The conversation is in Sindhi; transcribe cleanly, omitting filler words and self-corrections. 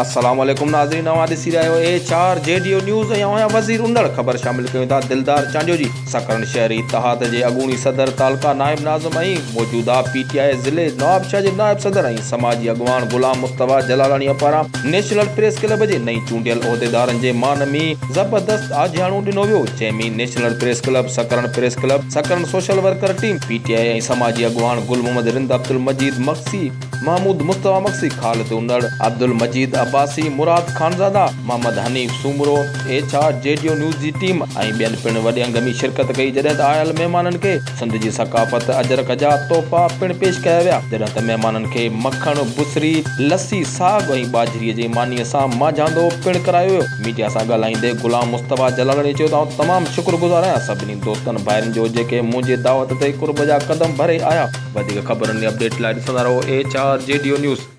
السلام عليڪم ناظرين اوهان ڏسي رهيا آهيو H R G D O news ۽ اوهان وزير انڙ خبر شامل ڪيون ٿا دلدار چانڊيو جي سڪرنڊ شهري اتحاد جي اڳوڻي صدر تعلقه نائب ناظم ۽ موجوده پي ٽي آء ضلعي نوابشاهه جي نائب صدر ۽ سماجي اڳواڻ غلام مصطفيٰ جلالاڻيء پاران نيشنل پريس ڪلب جي نئين چونڊيل عهديدارن جي مان ۾ زبردست آجياڻو ڏنو ويو جنهن ۾ national press club, Sakrand press club, Sakrand social worker team, P T I ۽ سماجي اڳواڻ گل محمد رند، عبدالمجيد مگسي، محمود مصطفيٰ مگسي، خالد انڙ، عبدالمجيد عباسي، مراد Khanzada, Muhammad Hanif Soomro, H R G D O news جي ٽيم ۽ ٻين پڻ وڏي انگ ۾ شرڪت ڪئي جڏهن ته آيل مهمانن کي سنڌ جي ثقافت اجرڪ جا تحفا پڻ پيش ڪيا ويا جڏهن ته مهمانن کي مکڻ، بصري، لسي، ساڳ ۽ ٻاجهري جي مانيء سان مانجهاندو پڻ ڪرايو ويو. ميڊيا سان ڳالهائيندي غلام مصطفيٰ جلالاڻي چيو ته آئون تمام شڪر گذار آهيان سڀني دوستن ڀائرن جو جيڪي منهنجي دعوت تي قرب جا قدم ڀري آيا. وڌيڪ خبرن ۽ اپڊيٽ لاء ڏسندا رهو H R G D O news.